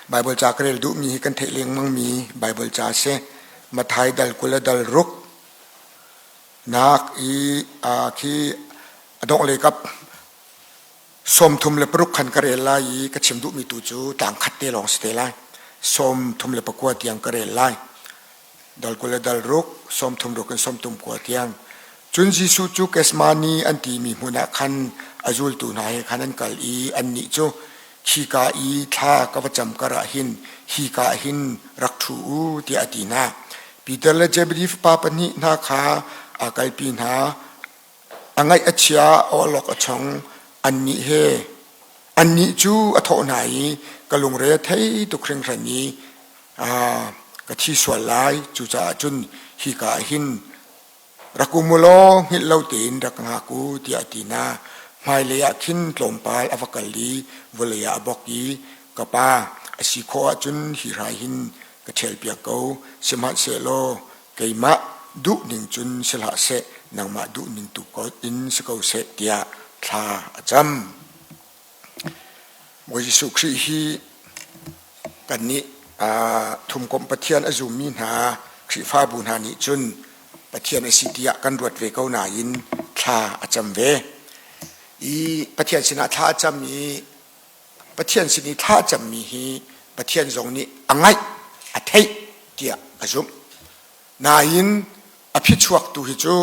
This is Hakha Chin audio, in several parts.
Baibal ca ka rel duhmi hi kan theih lengmangmi Baibal ca a si. Matthai dal 20 le dal ruk nak i khi a dongh lei kap 36 khan ka rel lai i ka chim duhmi tu cu tlang khat te lawng si te lai. 39 tiang ka rel lai. Dal 20 le dal ruk, 36 in 39 tiang. Cun Jesuh cu Gethsemane an timi hmun ah khan a zultu hna he khan an kal i annih cu khika i thla ka va cam kar ah hin hika ah hin rak ṭhu u tiah a ti hna. Peter le Zebedi fapa pahnih hna kha aa kalpi hna. A ngaih a chia, awlok a chong, annih he annih cu a thawh hna i ka lungre a thei tuk hringhran i ka thi sual lai. Cucaah cun hika ah hin rak um u law hngilh lo tein rak ngak u tiah a ti hna. Hmailei ah khin tlawmpal a va kal i vawlei ah a bawk i ka pa a si khawh ahcun hi hrai hin ka ṭhialpiak ko, sihmanhsehlaw keimah duhning cun si hlah seh, nangmah duhning tu in si ko seh tiah thla a cam. Bawi Jesuh Khrih hi kannih thumkomh Pathian a zummi hna Khrihfabu hna nih cun Pathian a si tiah kan ruat ve ko nain thla a cam ve. I Pathian sinah thla a cam i Pathian sin i thla a cammi hi Pathian zong nih a ngaih, a theih tiah a zumh. Nain a phichuak tu hi cu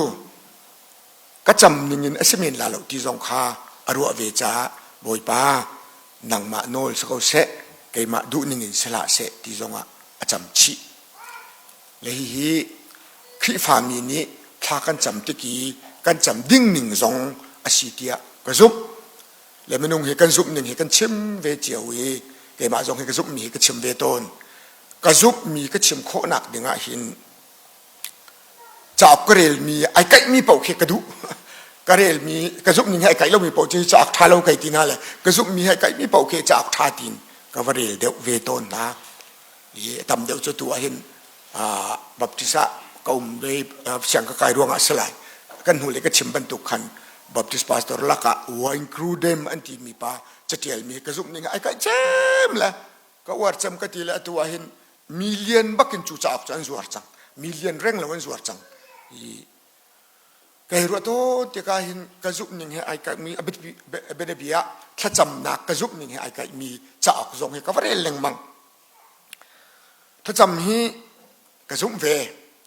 ka cam ningin a si men la lo ti zong kha a ruah ve caah Bawipa nangmah nawl si ko seh keimah duh ningin si hlah seh ti zongah a cam chih. Le hihi Khrihfami nih thla kan cam tik i kan cam ding ning zong a si tiah ka zumh. Le minung hi kan zumh ning hi kan chim ve cio i keimah zong hi ka zumhmi hi ka chim ve tawn. Ka zumhmi ka chim khawhnak ding ah hin Cauk ka relmi ai kaihmi paoh khi ka duh. Ka relmi ka zumhning he ai kaih lomi paoh cu cauk ṭha lo kai ti hna le ka zumhmi he ai kaihmi paoh khi cauk ṭha tiin ka va rel deuh ve tawn hna. I tam deuh cu tu ahhin Baptist ah ka um ve siang ka kai ruangah a si lai. Kan hnu le ka chim bantuk khan Baptist pastor lakah Wayne Grudem an timi pa catialmi ka zumhning ai kaih cem le ka uar cem ka ti le atu ahhin million bakin cu cauk cu an zuar cang million reng lo an zuar cang i kei ruah to tikah hin ka zumh ning he ai kaihmi a bianabia ah thlacamnak ka zumh ning he ai kaihmi cauk zong hi ka va rel lengmang thlacam hi ka zumh ve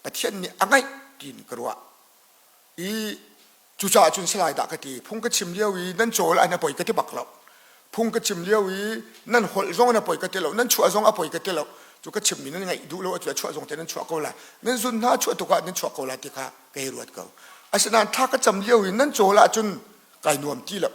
Pathian nih a ngaih tiin ka ruah i Cucaah cun salai dah ka ti. Phung ka chim lio i nan cawl an a poi ka ti bak lo. Phung ka chim lio i nan holh zong an a poi ka ti lo. Nan chuah zong a poi ka ti lo. Cu ka chimmi nan ngaih duh lo a chuah zong te nan chuah ko lai. Nan zun hna chuah tuk ah nan chuah ko lai ti kha ka hei ruat ko. Asinain thla ka cam lio i nan cawl ahcun kai nuam ti lo.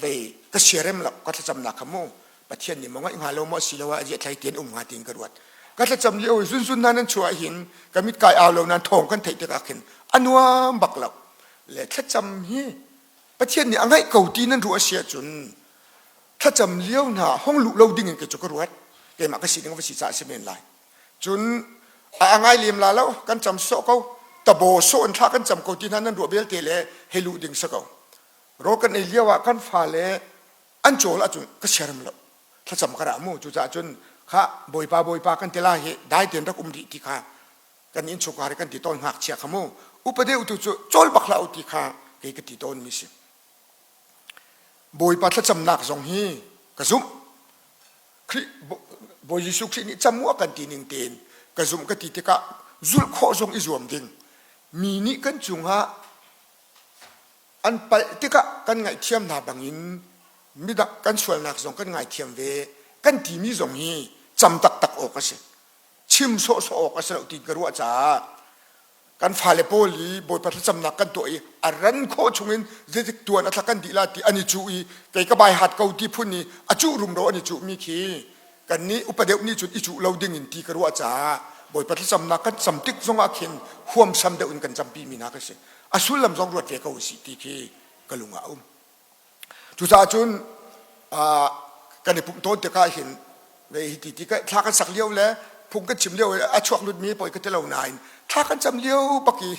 Vei ka siarem lo ka thlacamnak kha mu Pathian nih maw ngaih hnga lo maw asiloah aziah thlai tian um hnga tiin ka ruat. Ka thlacam lio i zunzun hna nan chuah hin ka mit kai au lo nan thawng kan theih tikah khin a nuam bak lo. Le thlacam hi Pathian nih a ngaih ko ti nan ruah si ahcun thlacam lio hna hong luh lo ding in kei cu ka ruat. Keimah ka sining va si caah si men lai. Cun a ngai lem la lo kan cam sawh ko tabaw sawh in thla kan cam ko ti hna nan ruah belte le hei luh ding si ko. Rawl kan ei lio ah kan fale an cawl ahcun ka siarem lo thlacam ka ra mu cucaah cun kha bawipa bawipa kan ti lai hi dai tein rak um rih ti kha kan innchungkhar kan ti tawn ngakchia kha mu upa deuh tu cu cawl bak hlah u ti kha kei ka ti tawn mi si bawipa thlacamnak zong hi ka zumh Khrih Bawi Jesuh Khrih nih cam u a kan ti ning tein ka zumh ka ti tikah zulh khawh zong i zuam ding mi nih kan cungah An palh tikah kan ngaihthiam hna bangin midang kan sualnak zong kan ngaithiam ve kan timi zong hi cam taktak awk a si. Chim sawhsawh awk a si lo ti ka ruah caah kan fale pawl i Bawipa thlacamnak kan tuah i a ran khawh chungin zeitik tuan a thla kan dih la ti an i cuh i kei ka bai hat ko ti phun i a cuh rumro an i cuhmi khi kannih upa deuh nih cun i cuh lo ding in ti ka ruah caah Bawipa thlacamnak kan cam tik zongah khin huamsam deuh in kan campi mi hna ka si. A sullam zong ruat ve ko usih ti khi ka lung ah a um. Cucaah cun kan i pumh tawn tikah hin hi ti ti thla kan sak lio le phung kan chim lio a chuak lutmi poi ka ti lo nain thla kan cam lio bak i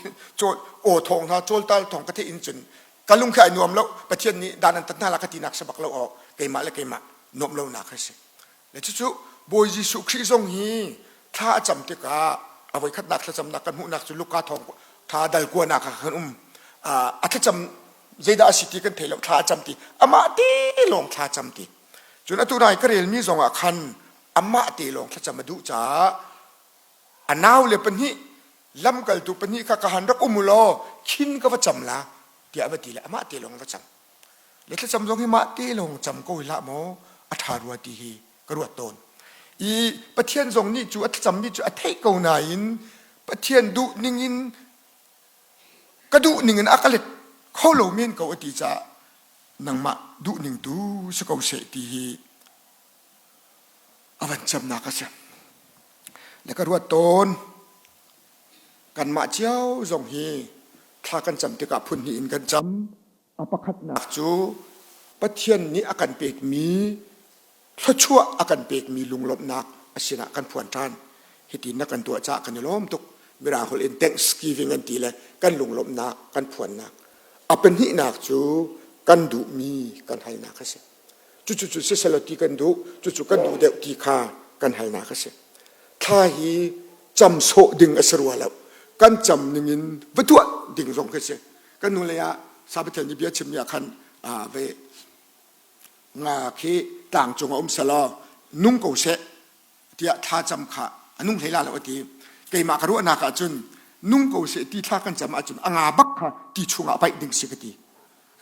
aw thawng hna cawltal thawng ka theih in cun ka lung khi ai nuam lo Pathian nih dan an tat hna la ka tinak si bak lo aw keimah le keimah nuamh lonak a si. Le cucu Bawi Jesuh Khrih zong hi thla a cam tikah a voikhatnak thlacamnak kan hmuhnak cu Luka thawng thla dal kuanak ah khan um. A thlacam zeidah a si ti kan thei lo thla a cam ti amah te lawng thla cam ti. Cun atu nai ka relmi zong ah khan amah te lawng thlacam a duh caah a nau le pahnih lamkaltu pahnih kha ka han rak um u law khin ka va cam la tiah a va ti le amah te lawng va cam. Le thlacam zong hi mah te lawng cam ko hi hlah maw a ṭha rua ti hi ka ruat tawn. I Pathian zong nih cu a thlacammi cu a theih ko nain Pathian duh ningin ka duh ningin a ka let kho lo men ko a ti caah nangmah duh ning tu si ko seh ti hi a van camnak a si. Le ka ruat tawn kanmah cio zong hi thla kan cam tikah phun hnih in kan cam. A pakhatnak cu Pathian nih a kan pekmi thluachuah a kan pekmi lunglawmhnak a sinah kan phuan ṭhan. Hitin na kan tuah caah kan i lawm tuk. Mirang holh in Thanksgiving an ti le kan lunglawmhnak kan phuannak. A pahnihnak cu kan duhmi kan halnak a si. Cucu cu siselaw ti kan duh, cucu kan duh deuh ti kha kan halnak a si. Thla hi cam sawh ding a si rua lo. Kan cam ningin va tuah ding zong khi si. Kan nu lei ah Sabbath nih bia chimmi ah khan ve nga khi tlang cung a um selaw nung ko seh tiah thlacam kha a nung hlei la lo a ti. Keimah ka ruahnak ah cun nung ko seh ti thla kan cam ahcun a nga bak kha ti chungah paih ding si ka ti.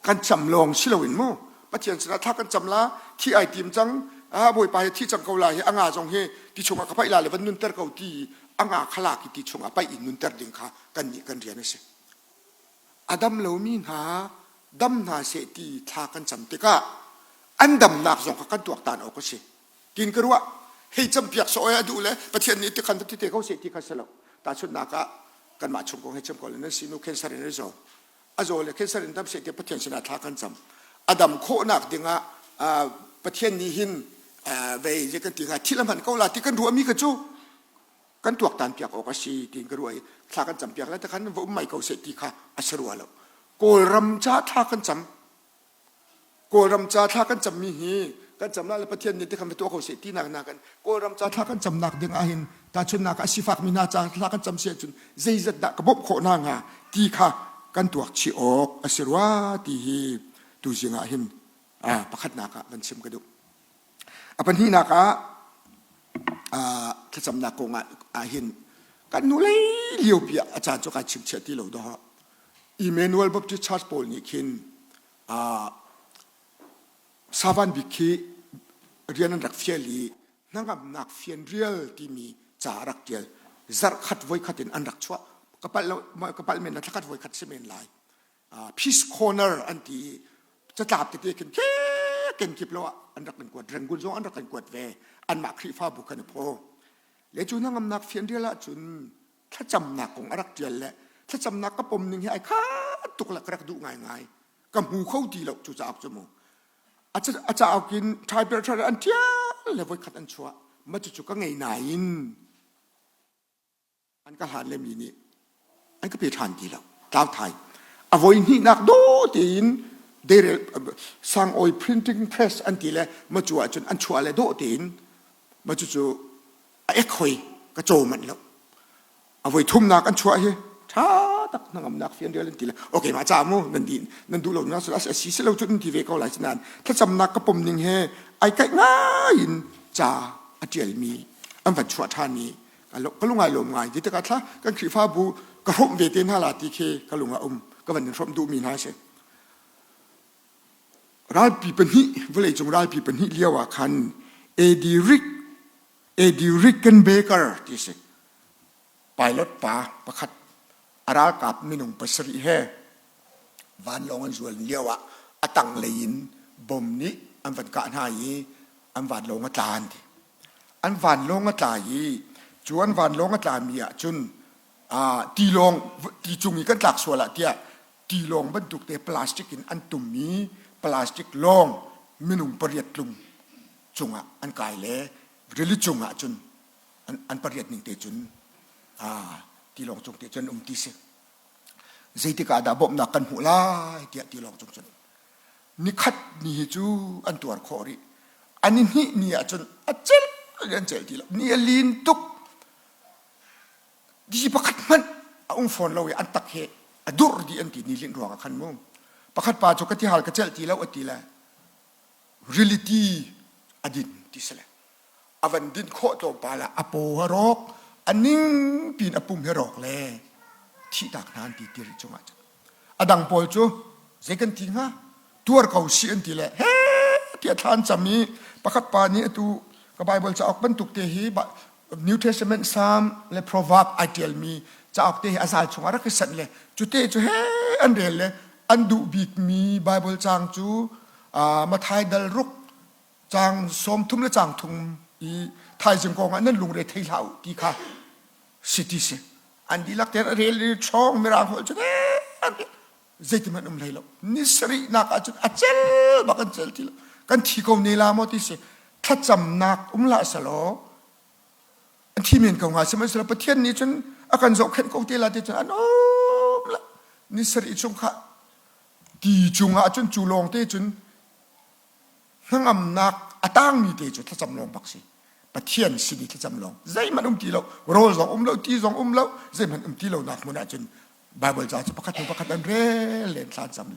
Kan cam lawng si loin mu Pathian sinah thla kan cam la thi ai tim cang ah Bawipa hi thi cang ko la hi a nga zong hi ti chungah ka paih la le van nunter ko ti a nga kha lak i ti chungah paih in nunter ding kha kan nih kan rian a si. A dam lomi hna dam hna seh ti thla kan cam tikah an damnak zong kha kan tuaktan awk a si. Tin ka ruah hei campiak sawh a duh le Pathian nih tikhan va ti te ko seh ti kha si lo. Tahchunhnak ah kanmah chung kong hei chim ko le nan sinu cancer in a zaw. A zaw le cancer in dam seh ti Pathian sinah thla kan cam. A dam khawhnak dingah Pathian nih hin vei je kan ti hnga thil a hman ko la ti kan ruahmi kha cu kan tuaktan piak awk a si tiin ka ruah i thla kan cam piak lai takhan va um mai ko seh ti kha a si rua lo. Kawlram ca thla kan cam. Kawlram ca thla kan cammi hi kan cam la le Pathian nih tikhan va tuah ko seh tinak nakin Kawlram ca thla kan camnak ding ahhin tahchunhnak ah sifakmi hna ca thla kan cam si ahcun zeizat dah ka bawmh khawh hna hnga ti kha kan tuak chih awk a si rua ti hi tuzing ah hin pakhatnak ah van chim ka duh. A pahnihnak ah thlacamnak kong ah hin kan nu lei liopi ah a caan cu kai chimchiah ti lo dawh. Emmanuel Baptist Church pawl nih khin Savan bik khi rian an rak fial i hnangamnak fianrial timi ca a rak ṭial. Zarhkhat voikhat in an rak chuah. Ka palh lo, ka palh men la thlakhat voikhat si men lai. Peace Corner an ti i catlap tete khin kenkip lo ah an rak kan kuat. Rangoon zong an rak kan kuat ve. Anmah Khrihfabu khan a phaw. Le cu hnangamnak fianrial ahcun thlacamnak kong a rak ṭial le thlacamnak ka pom ning hi ai khat tuk le ka rak duh ngaingai. Ka hmu kho ti lo cu cauk cu mu. A cauk in ṭhaiper ṭhai an ṭial le voikhat an chuah. Ma cucu ka ngei nain an ka hlan le mi nih an ka pe ṭhan ti lo. Tlau thai. A voi hnihnak dawh tein deirel sangawi printing press an ti le ma cu ahcun an chuah le dawh tein ma cucu a ek hoi ka caw manh lo. A voi thumnak an chuah hi ṭha tak hnangamnak fianrial an ti le okay mah ca mu nan di nan duh lo na a si si lo cu nan ti ve ko lai nain thlacamnak ka pom ning he ai kaih ngai in ca a ṭialmi an van chuah ṭhan i ka lung ai lawm ngai ti tikah thla kan Khrihfabu ka hrawmh ve te hna la ti khi ka lung a um ka van in hrawmh duhmi hna si ralpi pahnih vawleicung ralpi pahnih lio ah khan AD Rick AD Rickenbacker ti si pilot pa pakhat a ralkap minung pasarih he vanlawng an zual lio ah a tanglei in bom nih an van kah hna i an vanlawng a tla an ti. An vanlawng a tla i cu an vanlawng a tlami ah cun tilawng ti cung i kan tlak sual ah tiah tilawng bantuk te plastic in an tummi plastic lawng minung pariat tlung cungah an kai le rili cungah cun an pariat ning te cun tilawng cung te cun um ti si. Zeitik ah dah bawmhnak kan hmuh lai tiah tilawng cung cun nikhat ni hi cu an tuar khawh rih. An i hnih ni ah cun a celh. An celh ti lo. Ni a lin tuk. Di pakhat hmanh a um fawn lo i an tak he a dur dih an ti ni linh ruang ah khan mu. Pakhat pa cu ka tihal ka celh ti lo a ti le rili ti a din ti si le a van din khawh tlawmpal ah a paw a rawk a ning pin a pum hi rawk le thihtak hna an ti ti rih cungah cun a dang pawl cu zei kan ti hnga tuar ko si an ti le he tiah thla an cam i pakhat pa nih atu ka Bible cauk bantuk te hi New Testament Psalm le Proverb ai ṭialmi cauk te hi a zal chungah rak i sanh le cu te cu he an rel le an duh bikmi Bible caang cu Matthai dal ruk caang 30 le caang thum i thaizing kong ah nan lungre thei hlah u ti kha si ti si an dihlak tein a rel i ṭhawng mirang holh cu zeitihmanh um hlei lo ni sarihnak ah cun a cel bak an cel ti lo kan thi ko ne la maw ti si thlacamnak um hlah selaw an thi men ko hnga sihmanhsehlaw Pathian nih cun a kan zohkhenh ko te la ti cun an um la ni sarih chung kha ti cungah cun cu lawng te cun hnangamnak a tangmi te cu thlacam lawng bak si Pathian sin i thlacam lawng zeihmanh um ti lo rawl zong um lo ti zong um lo zeihmanh um ti lo nak hmun ah cun Bible ca cu pakhat hnu pakhat an rel len thla an cam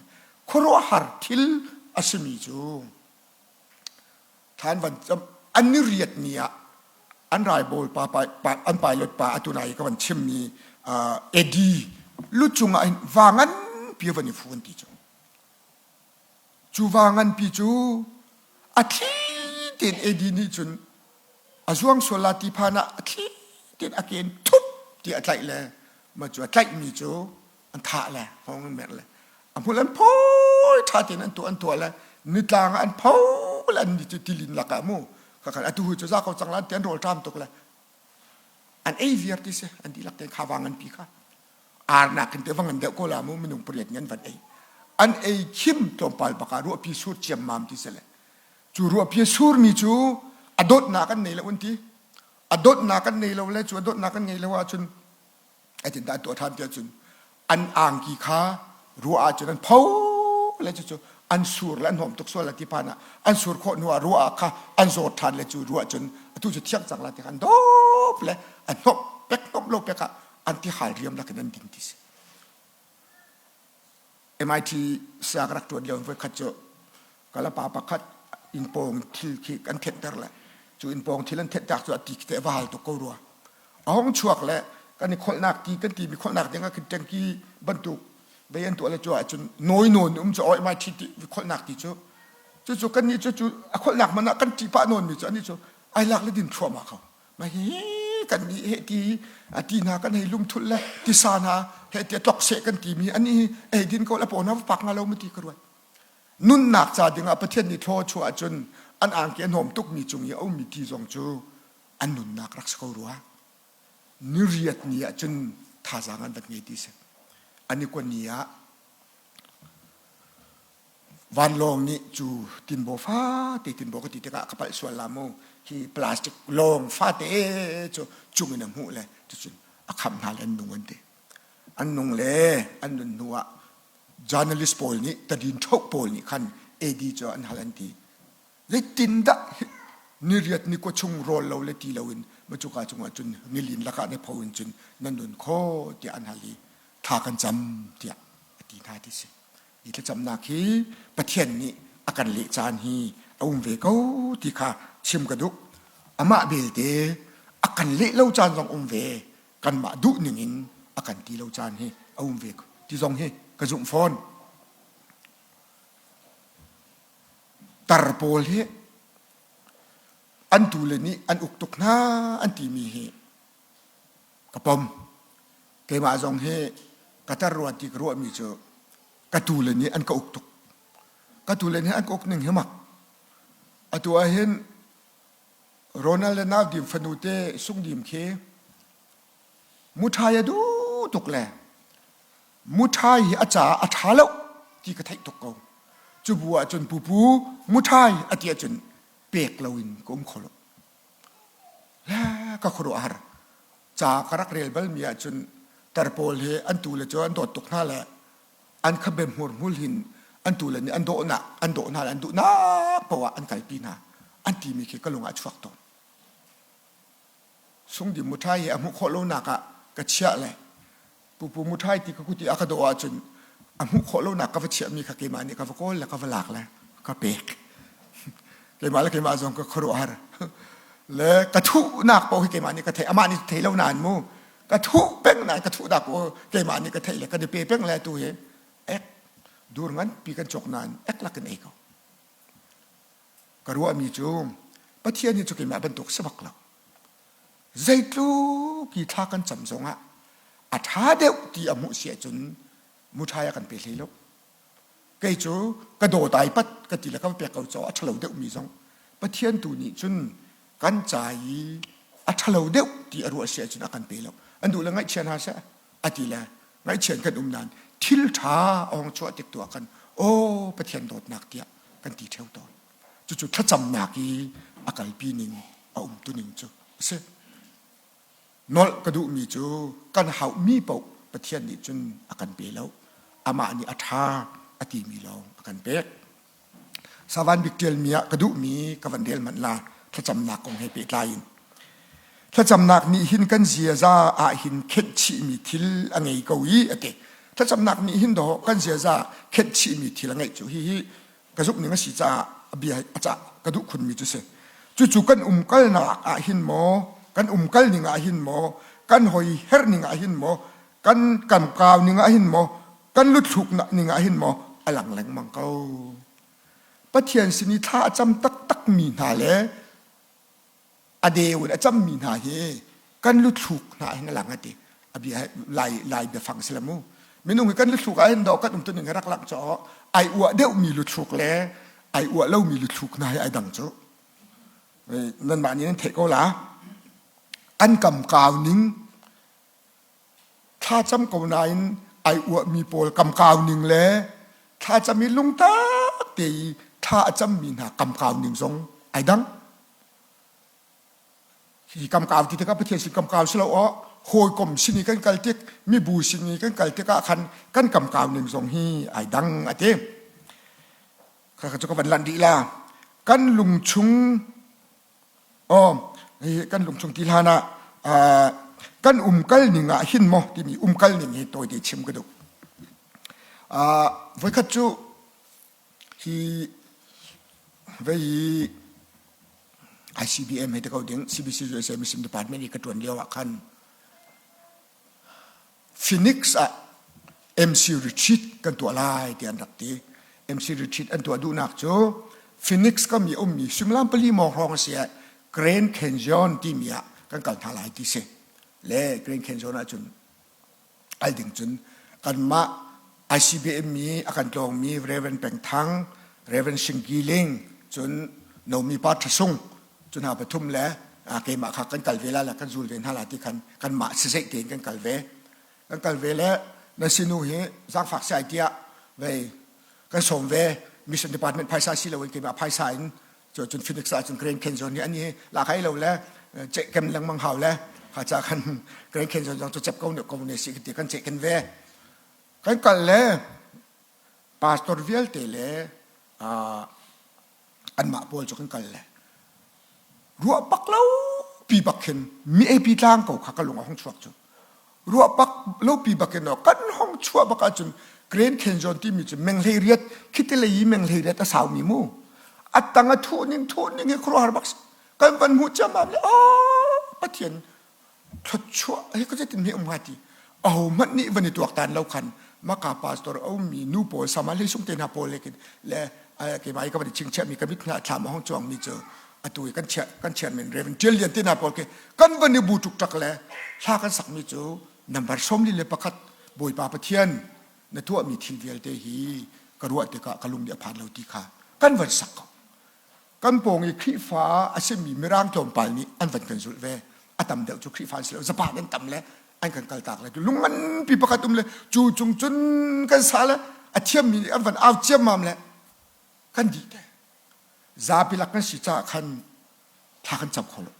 khuaruahhar thil a simi cu thlan van cam an ni riat ni ah an raibawl pa, pa an pilot pa atu nai ka van chimmi Eddie lu cungah hin va nganpi van i fu an ti cu Cu va nganpi cu a thli tein Eddie nih cun a zuang sual la ti phan ah a thli tein a ken thup ti a tlaih le ma cu a tlaihmi cu an thah le hngawng an merh le a hmul an phawi ṭha tein an tuah an tuah le nitlang ah an pho le an ni cu tilin lakah mu khakhan atu hu cu za ko cang la an ti an rawl ṭam tuk le an ei viar ti si an dihlak tein kha va nganpi kha arnak in te va ngan deuh ko la mu minung pariat ngan van ei an ei khim tlawmpal bak ah ruahpi sur ciammam ti si le cu ruahpi sur mi cu a dawtnak an nei lo an ti a dawtnak an nei lo le cu a dawtnak an ngei lo ahcun aitin dah an tuah ṭhan ti ahcun an angki kha ruah ahcun an pho le cucu an sur le an hnawm tuk sual la ti phan ah an sur khawh hnu ah ruah ah kha an zawt ṭhan le cu ruah cun atu cu thiang cang la ti kha an dawp le an hnawmh pek hnawmh lo pek ah an ti hal riam lakin an ding ti si MIT siak rak ṭuan lio voi khat cu kalapa pakhat inn pawng thil khi kan thenhter le cu inn pawng thil an thenhtak cu a ti te va hal tuk ko rua a hong chuak le kan i kholhnak ti kan ti mi kholhnak ding ah khin tanki bantuk vei an tuah le cu ahcun nawi nawn um cu oi mai thi ti kholhnak ti cu cu cu kan nih cu cu a kholhnak man ah kan ṭih pah nawn mi cu ani cu ai lak le din thluahmah ko ma hi kan nih he ti a ti hna kan hei lungthul le tisa hna he ti tlok seh kan ti mi ani ei din ko la paw na pak nga lo ma ti ka ruat nunnak ca dingah Pathian nih thlaw chuah ahcun an angki a hnawm tukmi cung i a ummi ti zong cu an nunnak rak si ko rua ni riat ni ah cun thazaang an vat ngei ti si an i kuan ni ah vanlawng nih cu tinbaw fate tinbaw ka ti tikah ka palh sual la mu hi plastic lawng fate cu cung in a hmuh le cucun a khamh hna le an nung an ti an nung le an nun hnu ah journalist pawl nih tadin ṭhoh pawl nih khan AD cu an hal an ti zeitindah niriat ni kua chung rawl lo le ti loin macuka cungah cun nilin lakah ne pho in cun nan nun kho tiah an hal i thla kan cam tiah a ti hna ti si hi thlacamnak hi Pathian nih a kan leh caan hi a um ve ko ti kha chim ka duh amah belte a kan leh lo caan zong um ve kanmah duh ning in a kan ti lo caan hi a um ve ti zong hi ka zumh fawn tar pawl hi an tule nih an uk tuk hna an timi hi ka pom keimah zong hi ka tar rua ti ka ruahmi cu ka tule nih an ka uk tuk ka tule nih an ka uk ning hi mak atu ah hin Ronald le Nau Dim fanu te Sung Dim khi muṭhai a duh tuk le muṭhai hi a caah a ṭha lo ti ka theih tuk ko. Cu bu ahcun pupu muṭhai a ti ahcun pek loin ka um kho lo. Le ka khuaruah har. Ca ka rak rel balmi ahcun tar pawl hi an tu le cu an dawt tuk hna le an khabe hmurhmul hin an tule nih an dawhnak an dawh hna le an duhnak paoh ah an kalpi hna an timi khi ka lung ah a chuak tawn. Sungdi muṭhai hi a hmuh khawh lonak ah ka chiah le pupu muṭhai ti ka kut i a ka dawh ahcun a hmuh khawh lonak ka va chiahmi kha keimah nih ka va kawl le ka va lak le ka pek. Keimah le keimah zong ka khuaruahhar. Le ka thuhnak paoh hi keimah nih ka theih. Amah nih thei lo nain mu. Ka thuh peng nain ka thuhnak paoh keimah nih ka theih le kan i pe peng le tu hi ek dur nganpi kan cawk nain ek lak in ei ko. Ka ruahmi cu Pathian hi cu keimah bantuk si bak lo. Zeitluk i thla kan cam zongah a ṭha deuh ti a hmuh si ahcun muṭhai a kan pe hlei lo. Kei cu ka dawt ai pat ka ti le ka va pek ko caw a ṭhalo deuhmi zong Pathian tu nih cun kan ca i a ṭhalo deuh ti a ruah si ahcun a kan pe lo. An duh le ngaihchia hna seh a ti le ngaihchian kan um nain thil ṭha a hong chuah tik tu ah khan aw Pathian dawtnak tiah kan ti ṭheo tawn. Cucu thlacamnak i a kalpi ning a umtu ning cu a si. Nolh ka duhmi cu kan hauhmi paoh Pathian nih cun a kan pe lo. Amah nih a ṭha a timi lawng a kan pek. Savan bik ṭialmi ah ka duhmi ka van rel manh la thlacamnak kong he pehtlai in. Thlacamnak nih hin kan ziaza ah hin khenh chihmi thil a ngei ko i a ti. Thlacamnak nih hin dawh kan ziaza khenh chihmi thil a ngeih cu hihi ka zumh ning a si caah a bia a cah ka duh khunmi cu si. Cucu kan umkalnak ah hin maw, kan umkal ning ah hin maw, kan hoi her ning ah hin maw, kan kamkau ning ah hin maw, kan luthluk ning ah hin maw a lang lengmang ko. Pathian sin i thla a cam taktak mi hna le a deu in a cammi hna hi kan luthluk hna hin a lang a ti. A bia lai lai biafang si la mu. Minung hi kan luthluk ah hin dawh kan um tuning hi rak lang caw ai uah deuhmi luthluk le ai uah lomi luthluk hna hi ai dang cu. Nanmah nih nan theih ko la. An kam kau ning thlacam ko nain ai uahmi pawl kamkau ning le thlacam i lungtak te i thla a cammi hna kamkau ning zong ai dang. Hi kamkau ti tikah Pathian sin kamkau si lo aw hawikom sin i kan kal tik mibu sin i kan kal tikah khan kan kamkau ning zong hi ai dang a ti. Kha cu ka van lanh rih la. Kan lungchung Aw, hi kan lungchung ti hlan ah kan umkal ning ah hin maw timi umkal ning hi tawite chim ka duh. Voikhat cu hi vei ICBM he te ko ding CBC USA Mission Department i ka ṭuan lio ah khan Phoenix ah MC retreat kan tuah lai ti an rak ti. MC retreat an tuah duhnak cu Phoenix kam i ummi suimilam pali mawng hrawng a si ah Grand Canyon timi ah kan kal hna lai ti si. Le Grand Canyon ahcun al ding cun kanmah ICBM mi a kan tlawngmi Reverend Peng Thang, Reverend Sing Ki Ling, cun Nomi Pa Tha Sung cu hna pathum le keimah kha kan kal ve la le kan zul ve hna la ti khan kanmah sizeih tein kan kal ve kan kal ve le na sinu hi zaangfak sai tiah vei kan sawm ve mission department phaisa si loin keimah phaisa in cu cun Phoenix ah cun Grand Canyon nih ani la khai lo le ceh kem lengmang hau le kha cha khan Grand Canyon zong cu cep ko ne ko ne si ti kan ceh ken ve kan kal le pastor vialte le anmah pawl cu kan kal le ruah bak lo pi bak khin mi eipi tlang ko kha ka lung a hung chuak cu ruah bak lo pi bak in kan hong chuah bak ahcun Grand Canyon timi cu menghlei riat khiti lei i menghlei riat a saumi mu a tang a thuh ning thuh ning hi khuaruahhar bak kan van hmuh ciammam le oh Pathian thluachuah hi ka zeitin hme um hnga ti ahohmanh nih van i tuaktan lo khan maka pastor a ummi nu pawl sama hlei sung te hna pawl le le keimah i ka van i chingchiahmi ka mit hna thlam a hong cuangmi cu atu i kan chiah kan chairman Reverend Tial Lian te hna pawl khi kan van i bu tuk tak le hla kan sakmi cu number 41 Bawipa Pathian na tuahmi thil vialte hi ka ruah tikah ka lung nih a phan lo ti kha kan van sak ko Kan pawng i Khrihfa a simi Mirang tlawmpal nih an van kan zulh ve. A tam deuh cu Khrihfa an si lo. Zapan an tam le an kan kaltak le lung nganpi pakhat um le cu cung cun kan sa le a thiammi nih an van au ciammam le kan dih te. Zapi lak kan si caah khan thla kan cam kho lo.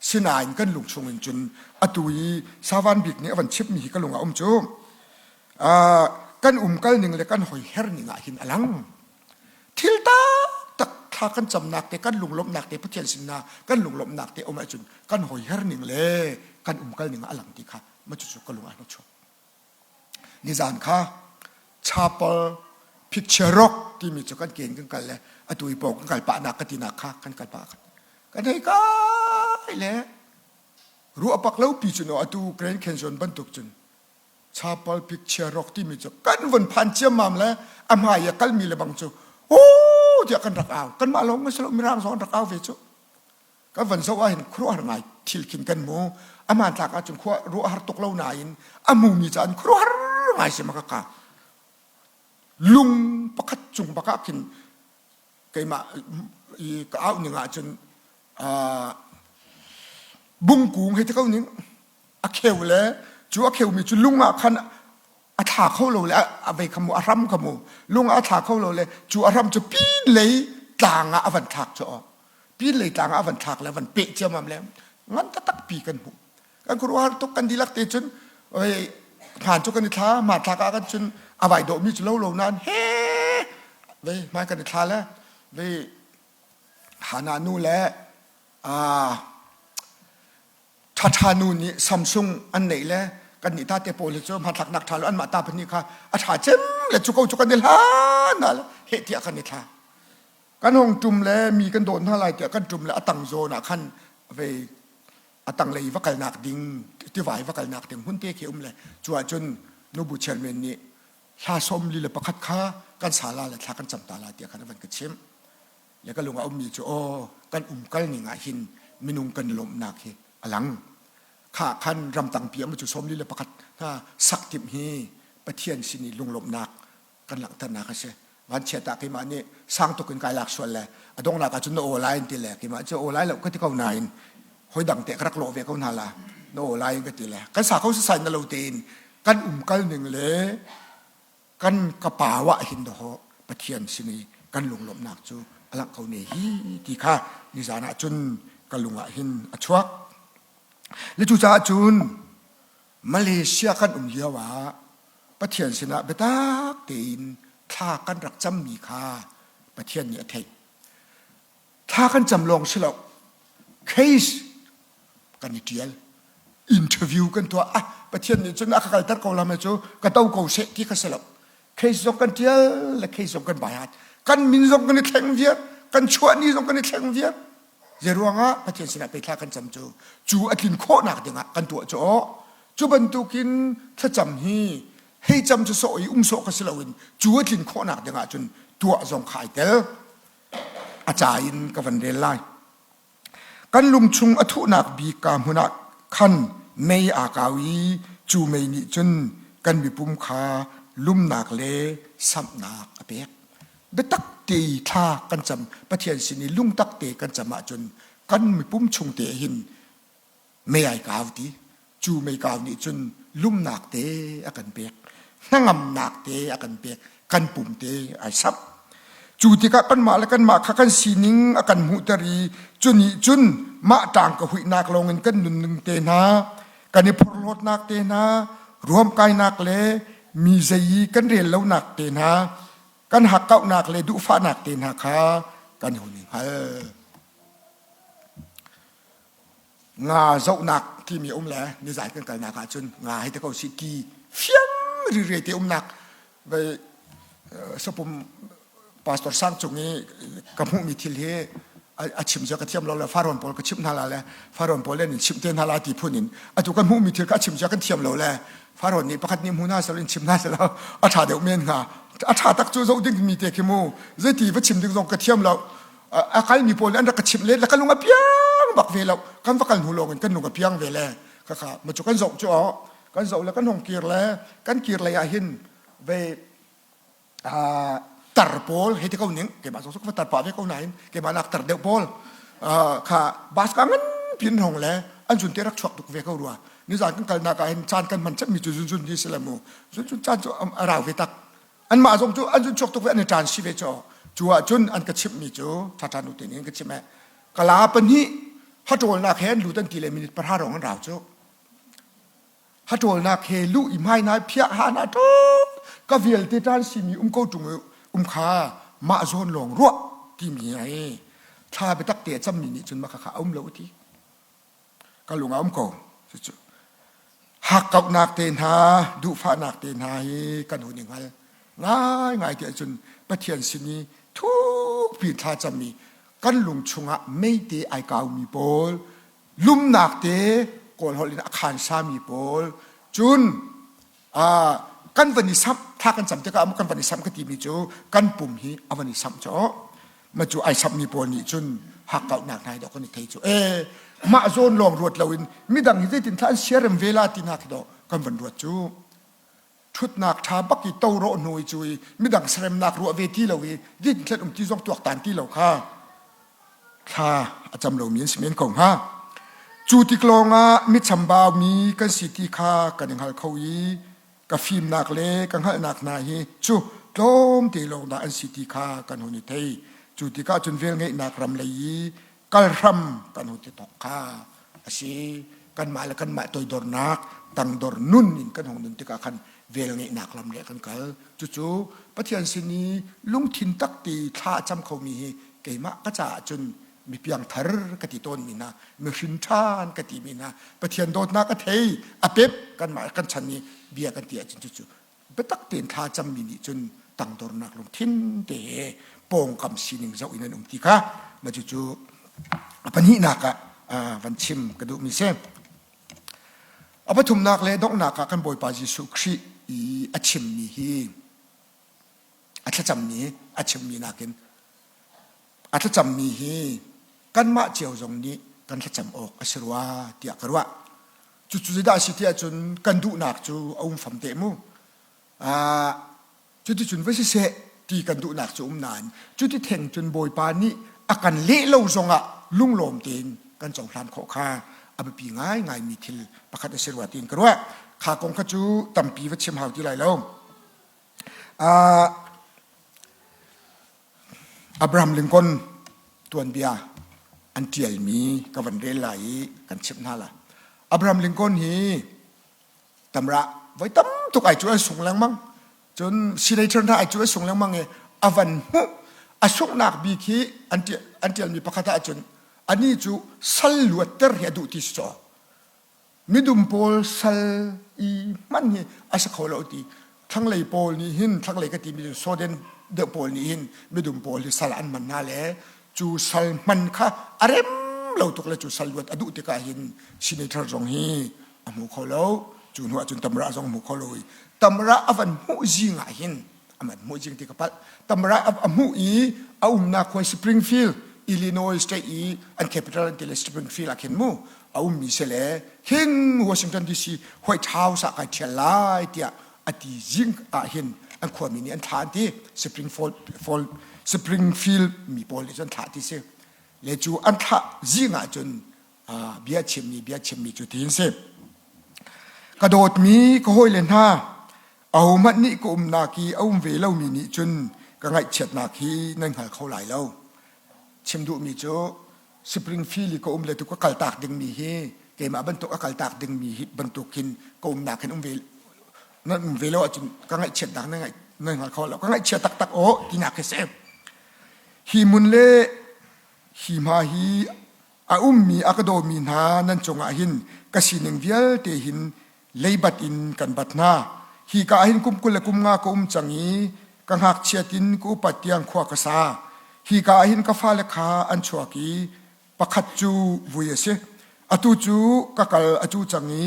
Sinain kan lung chung in cun atu i Savan bik nih a van chimmi hi ka lung ah um cu kan umkal ning le kan hoiher ning ah hin a lang. Thil taktak thla. Thla kan camnak te kan lunglawmhnak te Pathian sinah kan lunglawmhnak te um ahcun kan hawiher ning le kan umkal ning a lang ti kha ma cucu ka lung ah chuak. Nizan kha chapel picture rock timi cu kan ken kan kal le atu i pawng kan kal pah nak ka tinak kha kan kal pah kan hei kai le ruah pak lo pi cu no atu Grand Canyon bantuk cun chapel picture rock timi cu kan vun phan ciammam le a hmai a kalmi le bang cu oh tiah kan rak au kanmah lawng kan si lo mirang zong an rak au ve cu kan van zoh ahhin khuaruahhar ngai thil khin kan hmu a hmanthlak ahcun khua ruahhar tuk lo nain a hmumi ca an khuaruahhar ngai si ma ka ka lung pakhat cung bak ah khin keimah i ka au ning ahcun bungkung hei ti ko ning a kheu le cu a kheumi cu lung ah khan a thla kho lo le a vei kha mu a hram kha mu lung ah a thla kho lo le cu a hram cu pin lei tlang ah a van thlak cu pin lei tlang ah a van thlak le a van peh ciammam le ngan taktak pi kan hmuh kan khuaruahhar tuk kan dihlak te cun oi hmaan cu kan i thla hmaan thlak ah kan cun a vai dawhmi cu lo lo nain he vei hmai kan i thla le vei Hana nu le ṭhaṭha nu nih Samsung an neih le kan nih ta te pawl hi cu hmanthlaknak ṭha lo anmah ta pahnih kha a ṭha cem le cu ko cu kan i hlan hna le heh tiah kan i thla. Kan hong ṭum le mi kan dawt hna lai tiah kan ṭum le a tang zawn ah khan vei a tanglei va kalnak ding tivai va kalnak ding hmun te khi um le cu ahcun nubu chairman nih hla 41 kha kan sa la le thla kan cam ta la tiah khan a van ka chimh. Le ka lung a ummi cu aw kan umkal ning ah hin minung kan lawmhnak hi a lang. Kha khan ramtangpi am cu 41 hna sak timh hi Pathian sin i lunglawmhnak kan langhternak a si. Vanchiat ah keimah nih sang tuk in kai lak sual le a donghnak ah cun na aw lai in ti le keimah cu aw lai lo ka ti ko nain hoi dang te ka rak lawh ve ko hna la na aw lai in ka ti le kan sa kho sasai na lo tein kan umkal ning le kan kapau ah hin dawh Pathian sin i kan lunglawmhnak cu a langh ko ne hi ti kha nizan ah cun ka lung ah hin a chuak. Le cucaah cun Malaysia kan um lio ah Pathian sinah biatak tein thla kan rak cammi kha Pathian nih a theih. Thla kan cam lawng si lo. Case kan i ṭial. Interview kan tuah. Ah, Pathian nih cun a ka kalter ko la me cu ka to ko seh ti kha si lo. Case zong kan ṭial le case zong kan bai hat. Kan min zong kan i thleng viar. Kan chuah ni zong kan i thleng viar. Zeiruangah Pathian sinah pei thla kan cam cu cu a tlin khawhnak dingah kan tuah cu aw. Cu bantukin thlacam hi hei cam cu sawh i um sawh kha si loin cu a tlin khawhnak dingah cun tuah zong kha ai tel. A ca in ka van rel lai. Kan lungchung a thuhnak bik ka hmun ah khan mei aa kau i cu mei nih cun kan mipum kha lumnak le samhnak a pek. Biatak te i thla kan cam Pathian sin i lungtak te kan cam ahcun kan mipum chung te hin mei ai kau ti cu meikau nih cun lumnak te a kan pek hnangamnak te a kan pek kan pum te ai samh cu tikah kanmah le kanmah kha kan sining a kan hmuhter i cu nih cun mah ṭang ka huihnak lawngin kan nunning te hna kan i phorhlawtnak te hna ruamkainak le mi zei i kan rel lonak te hna kan hakkauhnak le duhfahnak te hna kha kan hun i hngal Nga zohnak timi um le nizai kan kalnak ahcun nga hei te ko si ti fiang rire te umnak vei sapum pastor sang cung i ka hmuhmi thil hi a chim zia ka thiam lo le faron pawl ka chimh hna la le faron pawl le nin chimh te hna la ti phun in atu kan hmuhmi thil ka a chim zia kan thiam lo le faron nih pakhat nih hmu hna sel in chim hna sel a ṭha deuh men hnga a ṭha tak cu zoh ding mi te khi mu zeiti va chim ding zong ka thiam lo a kalmi pawl nih an rak ka chimh len le ka lung a piang bak ve lo kan va kal hnu lawng in kan lung a piang ve le khakha ma cu kan zoh cu aw kan zoh le kan hong kir le kan kir lei ah hin ve tar pawl hei ti ko ning keimah zong ka tar pah ve ko nain keimah nak tar deuh pawl kha bus ka ngan pin hong le an zun te rak chuak tuk ve ko rua nizan kan kalnak ah hin caan kan hman cemmi cu zunzun ni si le mu zunzun caan cu a rau ve tak Anmah zong cu an zun chuak tuk ve an i ṭan si ve cu. Cu ahcun an ka chimhmi cu ṭhaṭha nu tein ka chimh eh. Kala pahnih haṭawlnak he an lut an ti le minute pahra rong an rau cu. Haṭawlnak he luh i hmai nai phiah ha na ṭawk ka vialte ṭan simi um ko ṭung um kha mah zawn lawng ruah. timi hi thla biatak te a cammi nih cun mah khakha a um lo ti. Ka lung a um ko. Cucu hakkauhnak te hna, duhfahnak te hna hi kan hun i hngal. Ngaingai ti ahcun Pathian sin i thukpi thla cammi kan lung chungah meite ai kaumi pawl, lumnak te Kawl holh in a khansami pawl, cun kan van i samh thla kan cam tikah kan van i samh ka timi cu kan pum hi a van i samh cu ma cu ai samhmi pawl nih cun hakkauhnak hna hi dawh kan i thei cu ee mah zawn lawng ruat loin midang hi zeitin thla an siarem ve la ti hna khi dawh kan van ruat cu ṭhutnak ṭha bak i to rawh hnu i cu i midang saremnak ruah ve ti lo i zeitin thlen um ti zong tuaktan ti lo kha thla a cam lomi an si men ko hnga. Cu tik lawngah mi chambaumi kan si ti kha kan i hngal kho i ka fimnak le ka hngalhnak hna hi cu tlawmte lawng dah an si ti kha kan hun i thei. Cu tikah cun velngeihnak ram lei i kal hram kan hun ti thawk kha a si. Kanmah le kanmah toidornak tangdor nun in kan hung nun tikah khan velngeihnak lam le kan kal. Cucu Pathian sin i lungthin tak ti thla a cam khomi hi keimah ka caah cun mi piangthar ka ti tawnmi hna mi hrin ṭhan ka timi hna Pathian dawtnak a thei a pep kanmah kan chan i bia kan ti ahcun cucu biatak tein thla cammi nih cun tangdornak lungthin te he pawngkam sining zoh in an um ti kha ma cucu a pahnihnak ah van chim ka duhmi si. A pathumnak le donghnak ah kan Bawipa Jesuh Khrih i a chimmi hi a thlacammi a chimmi nakin a thlacammi hi kanmah cio zong nih kan thlacam awk a si rua tiah ka ruah. Cucu zeidah a si tiah cun kan duhnak cu a um fam teh mu. Cuticun va siseh ti kan duhnak cu um nain cuti theng cun Bawipa nih a kan leh lo zongah lunglawm tein kan cohlan khawh kha a biapi ngaingaimi thil pakhat a si rua tiin ka ruah. Kha kong kha cu tampi va chim hau ti lai lo. Abraham Lincoln tuanbia an ṭialmi ka van rel lai i kan chimh hna lai. Abraham Lincoln hi tamra voi tam tuk ai cu an sung lengmang. Cun senator hna ai cu an sung lengmang i a van hmuh a sunghnak bik hi an ṭialmi pakhat ah cun anih cu sal luatter hi a duh ti si caw. Midum pawl sal i hman hi a si kho lo ti thlanglei pawl nih hin thlanglei ka timi cu Soden deuh pawl nih hin midum pawl hi sal an hman hna le cu sal hman kha a rem lo tuk le cu sal luat a duh tikah hin senator zong hi a hmu kho lo cu hnu ahcun tamra zong hmu kho lo i tamra a van hmuh zing ah hin a man hmuh zing ti ka palh tamra a hmuh i a umnak khua Springfield Illinois state i an capital an ti le Springfield ah khin mu a ummi si le hin Washington DC White House ah kai ṭhial lai tiah a ti zing ah hin an khuami nih an thlah an ti Springfield Springfield mi pawl nih cun thlah ti si le cu an thlah zing ah cun bia chimmi bia chimmi cu ti in si ka dawtmi ka hawile hna ahohmanh nih ka umnak i a um ve lomi nih cun ka ngaihchiatnak hi nan hngal kho lai lo chim duhmi cu Springfield i ka um le tu ka kaltak dingmi hi keimah bantuk a kaltak dingmi hi bantuk hin ka umnak hin um ve nan um ve lo ahcun ka ngaihchiatnak nan ngaih nan hngal kho lo ka ngaihchia taktak aw tinak hi si hi mun le hi hma hi a ummi a ka dawmi hna nan cungah hin ka sining vialte hin leibat in kan bat hna hi ka ah hin kum 20 le kum nga ka um cang i ka ngakchiat in ka upat tiang khua ka sa hi ka ah hin ka fale kha an chuak i pakhat cu vui a si atu cu ka kal a cu cang i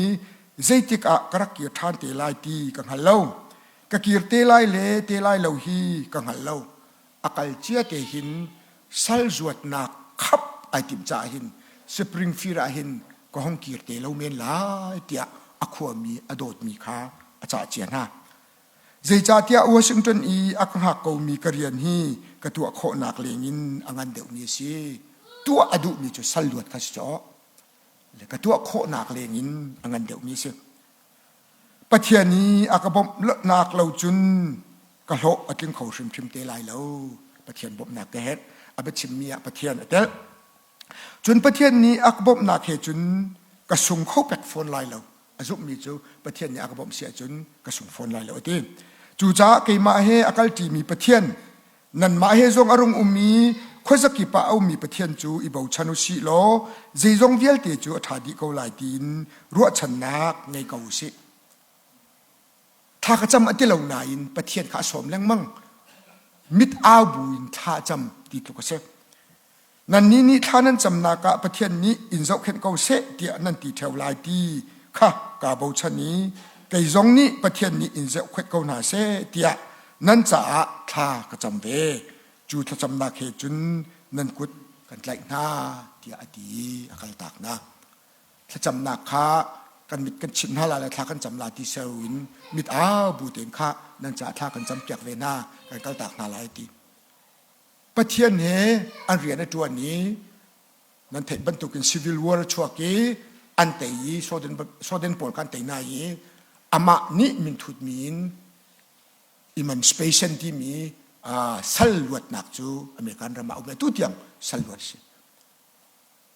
zeitik ah ka rak kir ṭhan te lai ti ka hngal lo ka kir te lai le te lai lo hi ka hngal lo a kal cia te hin sal zuatnak khap ai timh caah hin Springfield ah hin ka hong kir te lo men lai tiah a khuami a dawtmi kha a cah cia hna. Zeicahtiah Washington i a ka hngak komi ka rian hi ka tuah khawhnak lengin a ngan deuhmi a si. Tuah a duhmi cu sal luat kha si cawh. Le ka tuah khawhnak lengin a ngan deuhmi a si. Pathian i a ka bawmhnak lo cun ka hlawh a tling kho hrimhrim te lai lo. Pathian bawmhnak ka herh. A biachimmi ah Pathian a tel. Cun Pathian nih a ka bawmhnak he cun ka sung kho pek fawn lai lo. A zumhmi cu Pathian nih a ka bawmh si ahcun ka sung fawn lai lo a ti. Cucaah keimah he a kalṭimi Pathian nanmah he zong a rung um i khuazakip ah a ummi Pathian cu i bochan u sih law zeizong vialte cu a ṭha dih ko lai tiin ruahchannak ngei ko u sih. Thla ka cam a ti lo nain Pathian kha a sawm lengmang. Mit au buin thla a cam ti tluk a si. Nannih nih thla nan camnak ah Pathian nih in zohkhenh ko seh tiah nan ti ṭheo lai ti kha kaa bochan i kei zong nih Pathian nih in zohkhenh ko hna seh tiah nan caah thla ka cam ve. Cu thlacamnak he cun nan kut kan tlaih hna tiah a ti i a kaltak hna. Thlacamnak kha kan mit kan chimh hna lai le thla kan cam lai ti ser in mit au bu tein kha nan caah thla kan campiak ve hna kan kaltak hna lai ti. Pathian he an rian a ṭuan i nan theih bantukin civil war a chuak i an tei i Soden pawl kha an tei hna i amah nih minthutmi in emancipation timi sal luatnak cu American ram ah a um i atu tiang sal luat a si.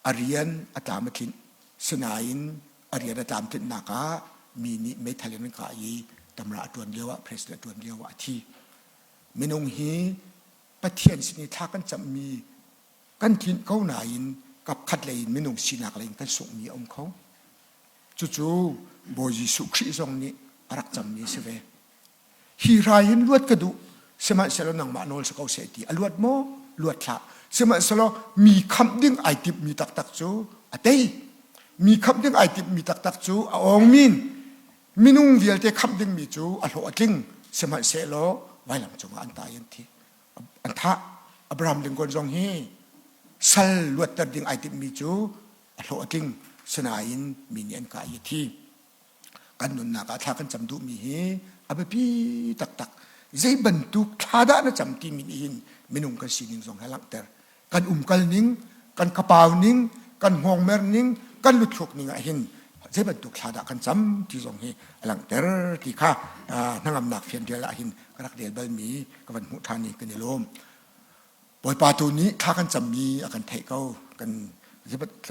A rian a tlam a tlinh. Sinain a rian a tlamtlinhnak ah mi nih meithal in an kah i tamra a ṭuan lioah president a ṭuan lioah a thi. Minung hi Pathian sin i thla kan cammi kan tlinh ko nain kapkhat lei in minung sinak lei in kan sunghmi a um kho. Cucu Bawi Jesuh Khrih zong nih a rak cammi a si ve. Hi hrai hin luat ka duh, sihmanhsehlaw nangmah nawl si ko seh ti a luat maw? Luat hlah. Sihmanhsehlaw mi khamh ding ai timhmi taktak cu a tei. Mi khamh ding ai timhmi taktak cu a awngmin. Minung vialte khamh dingmi cu a hlawh a tling, sihmanhsehlaw vailam cungah an tah i an thi. An thah. Abraham Lincoln zong hi sal luatter ding ai timhmi cu a hlawh a tling, sinain mi nih an kah i a thi. Kan nunnak ah thla kan cam duhmi hi a biapi taktak. Zei bantuk thla dah na cam timi nih hin minung kan sining zong he langhter. Kan umkal ning, kan kapau ning, kan hngawngmer ning, kan luthluk ning ah hin zei bantuk thla dah kan cam ti zong hi a langhter ti kha hnangamnak fianrial ah hin ka rak rel balmi ka van hmuh ṭhan i kan i lawm. Bawipa tu nih thla kan cammi a kan theih ko. Kan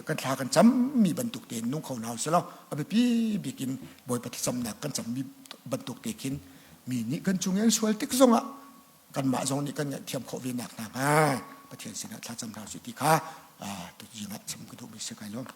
kan thla kan cammi bantuk tein nung kho hna usih law a biapi bik in Bawipa thlacamnak kan cammi bantuk te khin mi nih kan cung i an sual tik zongah kanmah zong nih kan ngaihthiam khawh ve nak hna hnga Pathian sinah thlacam hna usih ti kha tuzing ah chim ka duhmi si kai lawm.